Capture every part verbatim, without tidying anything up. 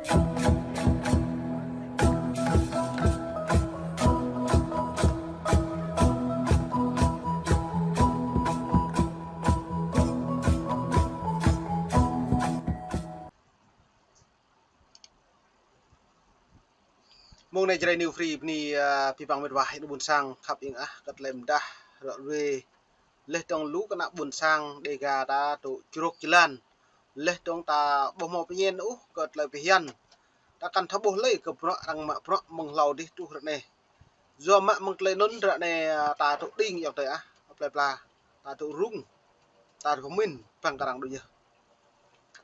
Mông anai Jrai New Free bơni, a, abih bang met wa, ƀing ƀôn sang khăp ing ah, kơ tơlơi mơdah ră ruai. Laih dơ̆ng lu kơ ană ƀôn sang Dêga ta tŭ črôk jơlan. Laih dơ̆ng ta ƀu hmâo pơñen ôh kơ tơlơi phiăn. Ta kăn thâo ƀuh lơi kơ bruă arăng mă bruă mơ̆ng hlâo dih truh ră anai. Yua mă mơ̆ng tơlơi anŭn ră anai, a, ta tŭ đing yŏng tơi ah, plơi pla. Ta tŭ rŭng. Ta tŭ pơmĭn, păng kơ arăng đôč yơh.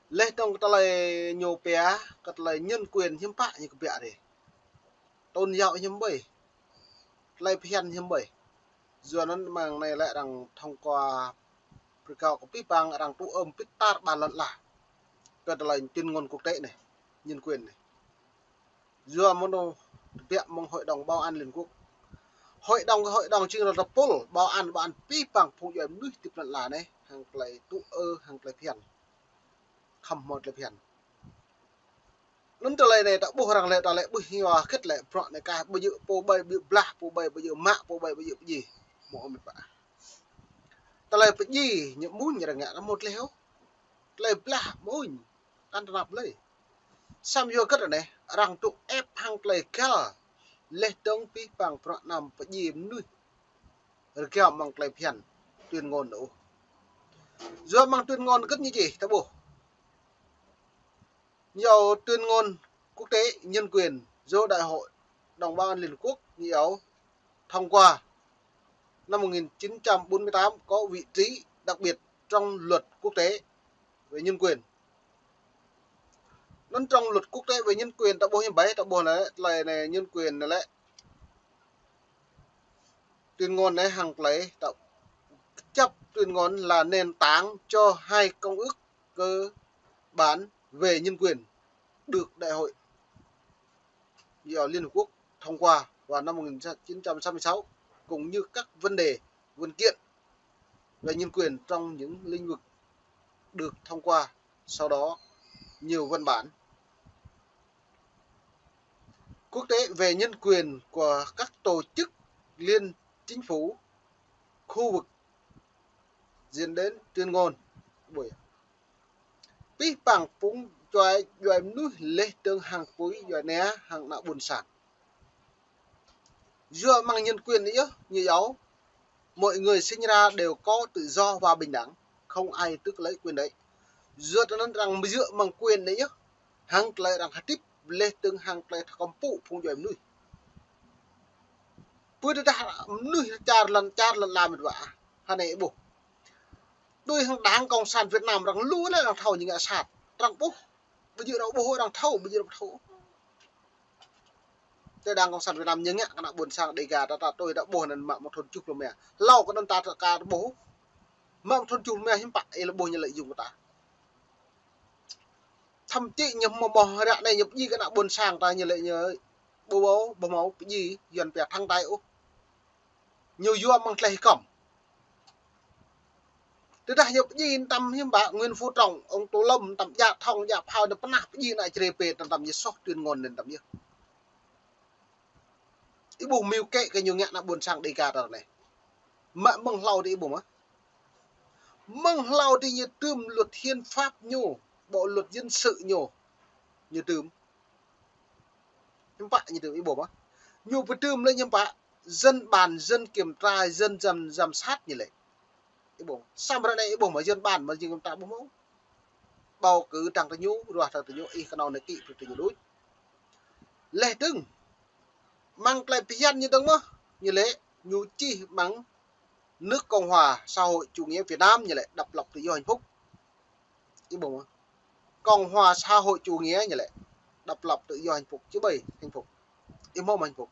Laih dơ̆ng kơ tơlơi ñu pia, kơ tơlơi nhân quyền hiư̆m pă ñu kơbiă rai. Tôn giáo hiư̆m ƀơi. Tơlơi phiăn hiư̆m ƀơi. Yua anŭn mơ̆ng anai lĕ arăng thông qua pơrơkâo kơ abih bang arăng tŭ ưm pĭt tar ƀar lŏn ala. Kơ tơlơi tuyên ngôn quốc tế anai, nhân quyền anai. Yua mơ̆ng anŭn tơbiă mơ̆ng Hội đồng Bảo an Liên Quốc. Hội đồng, hội đồng jing rơpul, bảo an, bảo an abih bang phung djuai mơnuih tơpul lŏn ala anai, hăng tơlơi tŭ ư, hăng tơlơi phiăn. Khŏm hmâo tơlơi phiăn. Anŭn tơlơi anai ta ƀuh arăng lĕ, ta lĕ ƀuh hyu hơget lĕ, bruă anai kah ƀu djơ̆ pô ƀai ƀu djơ̆ blah, pô ƀai ƀu djơ̆ mă, pô ƀai ƀu djơ̆ pơdjai. Mơ̆ ôh met wa. Tơlơi pơdjai ñu mơ̆n arăng ngă, arăng mŭt leh ôh. Tơlơi blah mơ̆n, kăn tơnap lơi. Samơ̆ yua hơget anai, arăng tŭ ĕp hăng tơlơi găl. Laih dơ̆ng abih bang bruă anăm pơdjai mơnuih. Rơgao mơ̆ng tơlơi phiăn, tuyên ngôn ôh. Yua mơ̆ng tuyên ngôn hơget ñu čih, ta ƀuh. Ñu iâu tuyên ngôn quốc tế nhân quyền do Đại hội đồng Bảo an Liên Quốc ñu iâu thông qua năm một nghìn chín trăm bốn mươi tám có vị trí đặc biệt trong luật quốc tế về nhân quyền. Anŭn trong luật quốc tế về nhân quyền ta ƀuh hiư̆m ƀai, ta ƀuh anai, tơlơi anai nhân quyền anai lĕ. Tuyên ngôn anai hăng tơlơi ta chấp tuyên ngôn là nền tảng cho hai công ước cơ bản về nhân quyền được Đại hội do Liên Hợp Quốc thông qua vào năm một nghìn chín trăm sáu mươi sáu, cũng như các vấn đề, văn kiện về nhân quyền trong những lĩnh vực được thông qua sau đó nhiều văn bản quốc tế về nhân quyền của các tổ chức liên chính phủ, khu vực, diễn đến tuyên ngôn. Ƀơi abih bang phung djuai, djuai mơnuih laih dơ̆ng hăng pui djuai ania hăng ană ƀôn sang. Yua mơ̆ng nhân quyền anai yơh, ñu iâu, mọi người sinh ra đều có tự do và bình đẳng, không ai tước lấy quyền đấy. Yua tơlơi anŭn arăng mơ̆ yua mơ̆ng quyền anai yơh, hăng tơlơi arăng hơdip laih dơ̆ng hăng tơlơi thâo kơmpŭ phung djuai mơnuih. Pơ tơdah mơnuih čar lŏn, čar lŏn ala met wa. Hơnai ƀuh. Tui hăng Đảng Cộng sản Việt Nam arăng lu lĕ arăng thâo ñu ngă sat. Arăng ƀuh. Ƀu djơ̆ arăng ƀuh, arăng thâo, ƀu djơ̆ arăng thâo. Tơ Đảng Cộng sản Việt Nam ñu ngă kơ ană ƀôn sang Dêga ta, ta tui ta ƀuh anŭn mă mơ̆ng thun tơjuh pluh rơma. Hlâo kơ anŭn ta, ta ka ƀuh. Mă mơ̆ng thun tơjuh pluh rơma hiư̆m pă, ih lĕ ƀuh ñu lĕ yŭng kơ ta. Thậm chí ñu hmâo ƀuh ră anai ñu pơdjai kơ ană ƀôn sang ta ñu lĕ ñu ƀu ƀu ƀu hmâo pơdjai Yuan pia thắng tay ôh. Ñu yua mơ̆ng tơlơi hơkăm. Tơdah ñu pơdjai tăm hiư̆m pă Nguyễn Phú Trọng, ông Tô Lâm tăm djă thông djă phao ñu pơnah pơdjai ană Jrai pê tăm tăm ñu soh tuyên ngôn anŭn tăm yơh. Ih ƀuh mơ̆ng kĕ kơ ñu ngă ană ƀôn sang Dêga ta anai. Mă mơ̆ng hlâo dih ih ƀuh mơ̆. Mơ̆ng hlâo dih ñu tưm luật hiến pháp ñu, bộ luật dân sự ñu. Ñu tưm. Hiư̆m pă ñu tưm ih ƀuh mơ̆. Ñu pơtưm lĕ hiư̆m pă dân bàn, dân kiểm tra, dân giám, giám sát ñu lĕ. Ih ƀuh. Samơ̆ ră anai ih ƀuh mơ̆ dân bàn mơ̆ dân kiểm tra ƀuh mơ̆. Bầu cử tang tơ ñu, ruah tang tơ ñu, ih kơnơ̆ng anai kĭ brơi tơ ñu đôč. Laih dơ̆ng. Mơ̆ng tơlơi phiăn ñu dơ̆ng mơ̆. Ñu lĕ, ñu čih mơ̆ng nước Cộng hòa xã hội chủ nghĩa Việt Nam ñu lĕ độc lập tự do hạnh phúc. Ih ƀuh mơ̆. Cộng hòa xã hội chủ nghĩa ñu lĕ độc lập tự do hạnh phúc, chứ ƀơi hạnh phúc. Ih hmâo mơ̆ hạnh phúc.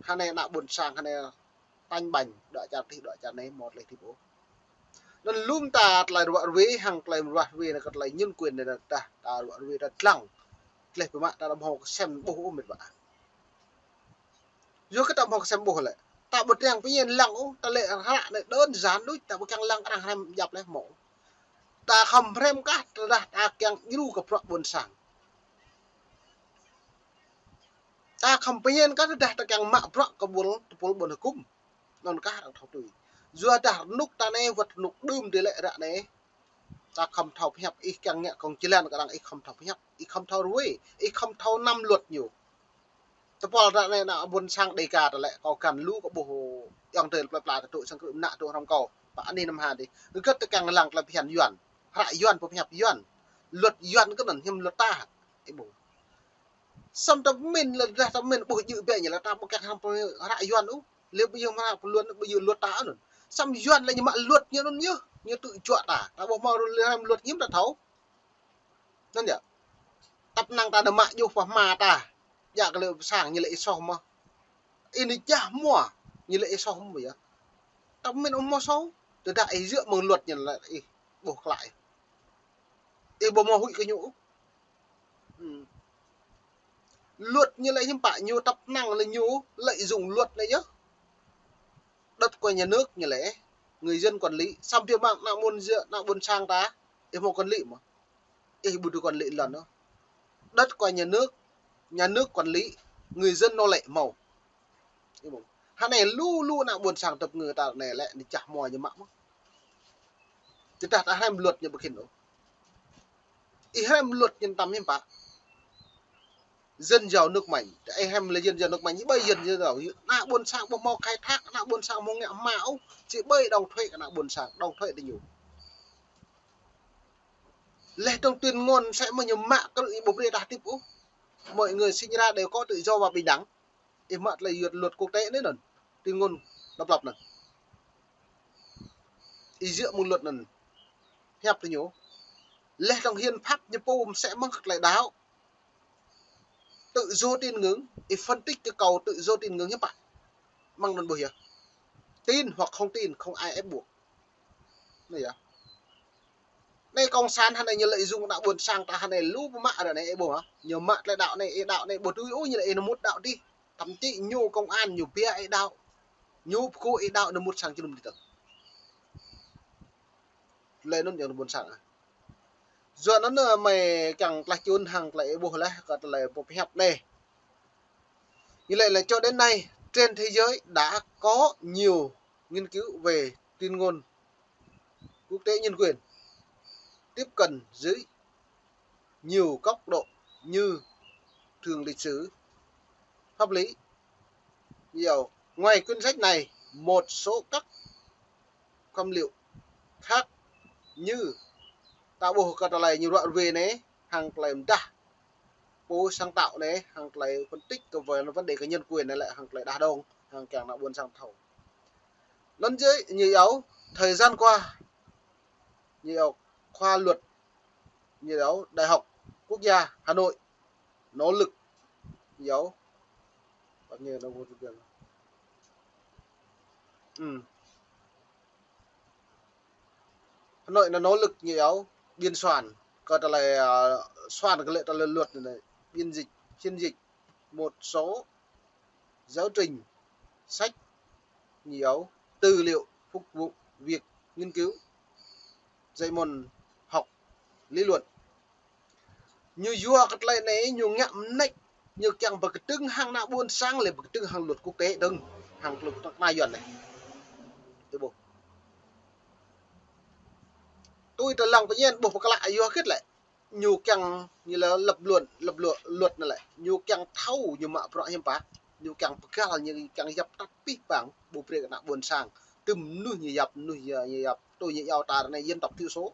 Hơnai ană ƀôn sang, hơnai tañ ƀañ, đuaĭ čar tih, đuaĭ čar anai, hmâo tơlơi tih ƀuh. Anŭn lŏm ta tơlơi ruă ruai, hăng tơlơi ruă ruai anai kơ tơlơi nhân quyền anai ta, ta ruă ruai ta lăng. Tơlơi pơmă ta ƀu hmâo kơsem ƀuh ôh met wa. Yua kơ ta ƀu hmâo kơsem ƀuh lĕ. Ta ƀu kiăng pơñen lăng ôh, ta lĕ arăng hră anai đơn giản đôč, ta ƀu kiăng lăng arăng hrăm djăp lĕ hmâo. Ta khŏm hrăm kah, tơdah ta kiăng djru kơ bruă ƀôn sang. Ta khŏm pơñen kah tơdah ta kiăng mă bruă kơ ƀuôn, tơpul ƀôn hơkŭm. Anŭn kah arăng thâo tui. Yua dah rơnŭk ta anai wơ̆t rơnŭk đưm dih lĕ ră anai. Ta khŏm thâo pơhiăp, ih kiăng ngă kông jơlan kơ arăng, ih khŏm thâo pơhiăp, ih khŏm thâo ruai, ih khŏm thâo năm luật ñu. Tơpul ră anai ană ƀuôn sang Đêga ta lĕ kâo găn lu kơ ƀuh ayŏng adơi plơi pla ta tŭ sang krư̆ mơnă tŭ hrŏm kâo. Pă anih năm ha dih. Hơget ta kiăng lăng tơlơi phiăn Yuan. Hră Yuan pơhiăp Yuan. Luật Yuan kơ anŭn hiam luật ta. Ih ƀuh. Samơ̆ ta pơmĭn lĕ dah ta pơmĭn ƀuh jư̆ bĕ ñu lĕ ta ƀu kiăng hrăm hră Yuan ôh. Lĕ ƀu yơh hră pơluăn ƀu yơh luật ta anŭn. Samơ̆ Yuan lĕ ñu mă luật ñu anŭn yơh. Ñu tŭ juă ta. Ta ƀuh hmâo rơlơi hrăm luật hiam ta thâo. Anŭn yơh. Tăp năng ta nao mă juh pơ hma ta. Djă kơ lĕ pơ sang ñu lĕ ih soh mơ̆. Ih nao jah hmua ñu lĕ ih soh mơ̆ yơh. Ta pơmĭn ƀu hmâo soh. Tơdah ih djơ̆ mơ̆ng luật ñu lĕ ih ƀuh klă ih. Ih ƀu hmâo huĭ kơ ñu ôh. Ừm. Luật ñu lĕ hiư̆m pă ñu tăp năng lĕ ñu lợi dụng luật anai yơh. Đất của nhà nước ñu lĕ, người dân quản lý, samơ̆ biă mă ană ƀuôn sang, ană ƀuôn sang ta, ih hmâo quản lý mơ̆. Ih ƀu dưi quản lý lŏn ôh. Đất của nhà nước, nhà nước quản lý, người dân nô lệ hmâo. Ih ƀuh. Hơnai lu lu ană ƀuôn sang tơpơngư ta anai lĕ nao jah hmua ñu mă mơ̆. Tơdah ta hrăm luật ñu ƀu khĭn ôh. Ih hrăm luật ñu tăm hiư̆m pă. Dân giàu nước mạnh. Ih hrăm lĕ dân giàu nước mạnh. Ih ƀơi dân giàu. Ană ƀuôn sang ƀu hmâo khai thác, ană ƀuôn sang ƀu hmâo ngă hma ôh. Či ƀơi đóng thuế kơ ană ƀuôn sang, đóng thuế tơ ñu. Lĕ tơ̆ng tuyên ngôn mơsĕ mơ̆ ñu mă kơ ih ƀu brơi ta hơdip ôh. Mọi người sinh ra đều có tự do và bình đẳng. Ih mă tơlơi luật, luật quốc tế anai anŭn. Tuyên ngôn độc lập anŭn. Ih djơ̆ mơ̆ng luật anŭn. Hiăp tơ ñu. Lĕ tơ̆ng hiến pháp ñu pô mơsĕ mơ̆ng tơlơi đaŏ. Tự do tín ngưỡng, ih phân tích kơ kâo tự do tín ngưỡng hiư̆m pă. Mơ̆ng anŭn ƀuh yơh. Tin hoặc không tin, không ai ép buộc. Anai yơh. Anai cộng sản hơnai ñu lợi dụng ană ƀuôn sang ta hơnai lu pơmă ră anai ih ƀuh hă. Ñu mă tơlơi đaŏ anai, ih đaŏ anai ƀu tui ôh ñu lĕ ih nao mŭt đaŏ dih. Thậm chí ñu công an ñu pia ih đaŏ. Ñu pơkŏ ih đaŏ nao mŭt sang jơnum dih tơ̆ng. Lĕ anŭn yơh ană ƀuôn sang ah. Yua anŭn mơi kiăng tlaih čun hăng tơlơi ih ƀuh laih kơ tơlơi pơhiăp anai. Như vậy là cho đến nay, trên thế giới đã có nhiều nghiên cứu về tuyên ngôn quốc tế nhân quyền, tiếp cận dưới nhiều góc độ như trường lịch sử, pháp lý. Nhiều. Ngoài cuốn sách này, một số các khám liệu khác như ta ƀuh kơ tơlơi ñu ruă ruê anai, hăng tơlơi mơdah pô sáng tạo anai, hăng tơlơi phân tích kơ vấn đề kơ nhân quyền anai lĕ hăng tơlơi đah đong, hăng kiăng ană ƀuôn sang thâo. Lŏn dưới ñu iâu thời gian qua, ñu iâu khoa luật, ñu iâu Đại học Quốc gia Hà Nội nỗ lực, ñu iâu. Ơ, Hà Nội nao nỗ lực ñu iâu biên soạn kơ tơlơi, ơ, soạn kơ lĕ tơlơi luật anai, biên dịch, phiên dịch một số giáo trình, sách, nhiều tư liệu phục vụ việc nghiên cứu, dạy môn học lý luận. Ñu yua kơ tơlơi anai ñu ngă mơneč, ñu kiăng pơkơdơ̆ng hăng ană ƀuôn sang lĕ pơkơdơ̆ng hăng luật quốc tế dơ̆ng, hăng luật tơnap na Yuan anai. Ih ƀuh. Tui tơlăng pơñen ƀuh pơklă yua hơget lĕ. Ñu kiăng ñu lĕ lập luận, lập luận, luật anai lĕ. Ñu kiăng thâo ñu mă bruă hiư̆m pă. Ñu kiăng pơgăl, ñu kiăng yap tăt pih pang, ƀu brơi kơ ană ƀuôn sang. Tơm mơnuih ñu yap, mơnuih ñu, ñu yap. Tui ñu iâu ta ră anai dân tộc thiểu số.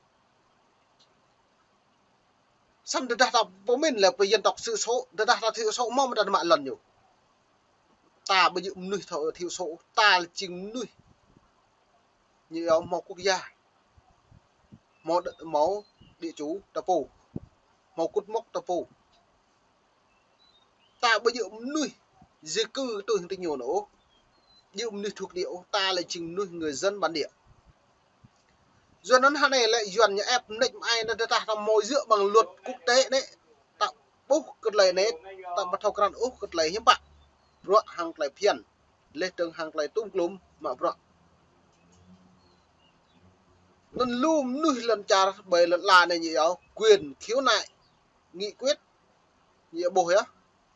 Samơ̆ tơdah ta pơmĭn lĕ pơ dân tộc thiểu số, tơdah ta thiểu số mơ̆ mơ̆ ta mă lŏn ñu. Ta ƀu djơ̆ mơnuih thâo thiểu số, ta lĕ jing mơnuih. Ñu iâu hmâo quốc gia, hmâo đ-, hmâo địa chủ ta pô, hmâo cột mốc ta pô. Ta ƀu djơ̆ mơnuih di cư tui hăng tơ ñu anŭn ôh. Djơ̆ mơnuih thuộc địa ôh, ta lĕ jing mơnuih người dân bản địa. Yua anŭn hơnai lĕ Yuan ñu ép mơneč mơai anŭn tơdah ta hmâo djơ̆ ƀơ̆ng luật quốc tế anai, ta ƀuh kơ tơlơi anai, ta ƀu thâo krăn ôh kơ tơlơi hiư̆m pă. Bruă hăng tơlơi phiăn, lĕ dơ̆ng hăng tơlơi tŭm klŭm mă bruă. Anŭn lu mơnuih lŏn čar ƀơi lŏn ala anai ñu iâu quyền khiếu nại, nghị quyết, ñu ƀuh yơh.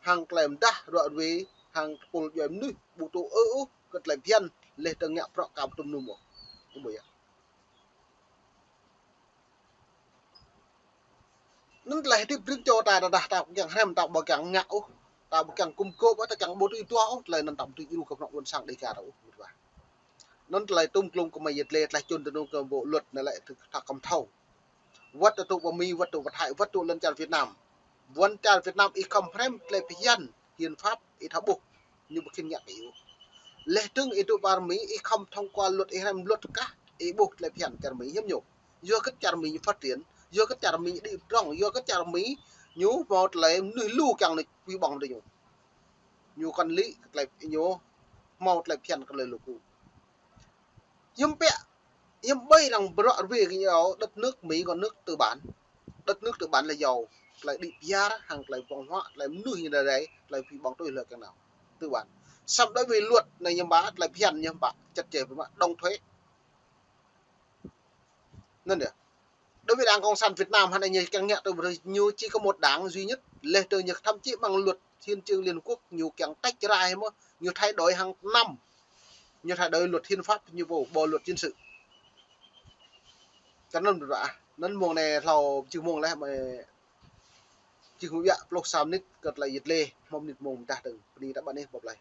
hăng tơlơi mơdah ruă rui, hăng tơpul djuai mơnuih ƀu tŭ ư ôh kơ tơlơi phiăn, laih dơ̆ng ngă bruă kơ ƀu tŭ mơnum ôh. Ơ ƀuh yơh. Anŭn tơlơi hơdip rĭm čô ta, ta, ta, ta ƀu kiăng hrăm, ta ƀu kiăng ngă ôh, ta ƀu kiăng gum gôp, ta kiăng ƀu tui duah ôh, tơlơi anŭn ta ƀu tui djru kơ prŏng ƀôn sang Dêga ta ôh, mĭt wa. Anŭn tơlơi tŭm klŭm kơ mơi yet lĕ tơlơi čun tơnŭ kơ bộ luật anai lĕ tơ ta khŏm thâo. Wơ̆t tơ tŭ pơ Mi, wơ̆t tŭ pơ Thái, wơ̆t tŭ lŏn čar Việt Nam. Wơ̆t čar Việt Nam ih khŏm hrăm tơlơi phiăn hiến pháp ih thâo ƀuh. Ñu ƀu khĭn ngă kơ ih ôh. Laih dơ̆ng ih tŭ pơ Mi ih khŏm thông qua luật, ih hrăm luật kah ih ƀuh tơlơi phiăn čar Mi hiam ñu. Yua kơ čar Mi ñu phát triển, yua kơ čar Mi ñu đĭ pơdrŏng, yua kơ čar Mi ñu hmâo tơlơi mơnuih lu kiăng nao pui ƀơ̆ng tơ ñu. Ñu kăn lĭ kơ tơlơi ñu hmâo tơlơi phiăn kơ tơlơi lu ku. Hiư̆m pĕ, hiư̆m ƀơi arăng bruă rui kơ ñu, đất nước Mỹ có nước tư bản. Đất nước tư bản là giàu, tơlơi đĭ pơyar, hăng tơlơi văn hóa, tơlơi mơnuih ñu đa đai, tơlơi pui ƀơ̆ng tui hlơi kiăng nao. Tư bản. Samơ̆ đối với luật anai hiư̆m pă, tơlơi phiăn hiư̆m pă, chặt chẽ ƀu mă, đóng thuế. Anŭn yơh. Đối với Đảng Cộng sản Việt Nam hơnai ñu kiăng ngă tui ƀu tui, ñu chỉ có một đảng duy nhất, laih dơ̆ng ñu thậm chí bằng luật hiến chương Liên Hợp Quốc ñu kiăng tách ra hiư̆m mơ̆, ñu thay đổi hàng năm. Ñu thay đổi luật hiến pháp, ñu bộ, bộ luật dân sự. Kơ anŭn ƀu djơ̆ ôh. Anŭn mông anai hlâo čih mông laih mơi čih mông biă pluh sa mơnit kơ tơlơi yet lĕ, hmâo mơnit mông mơdah dơ̆ng. Bơni ta ƀă anai, bye bye.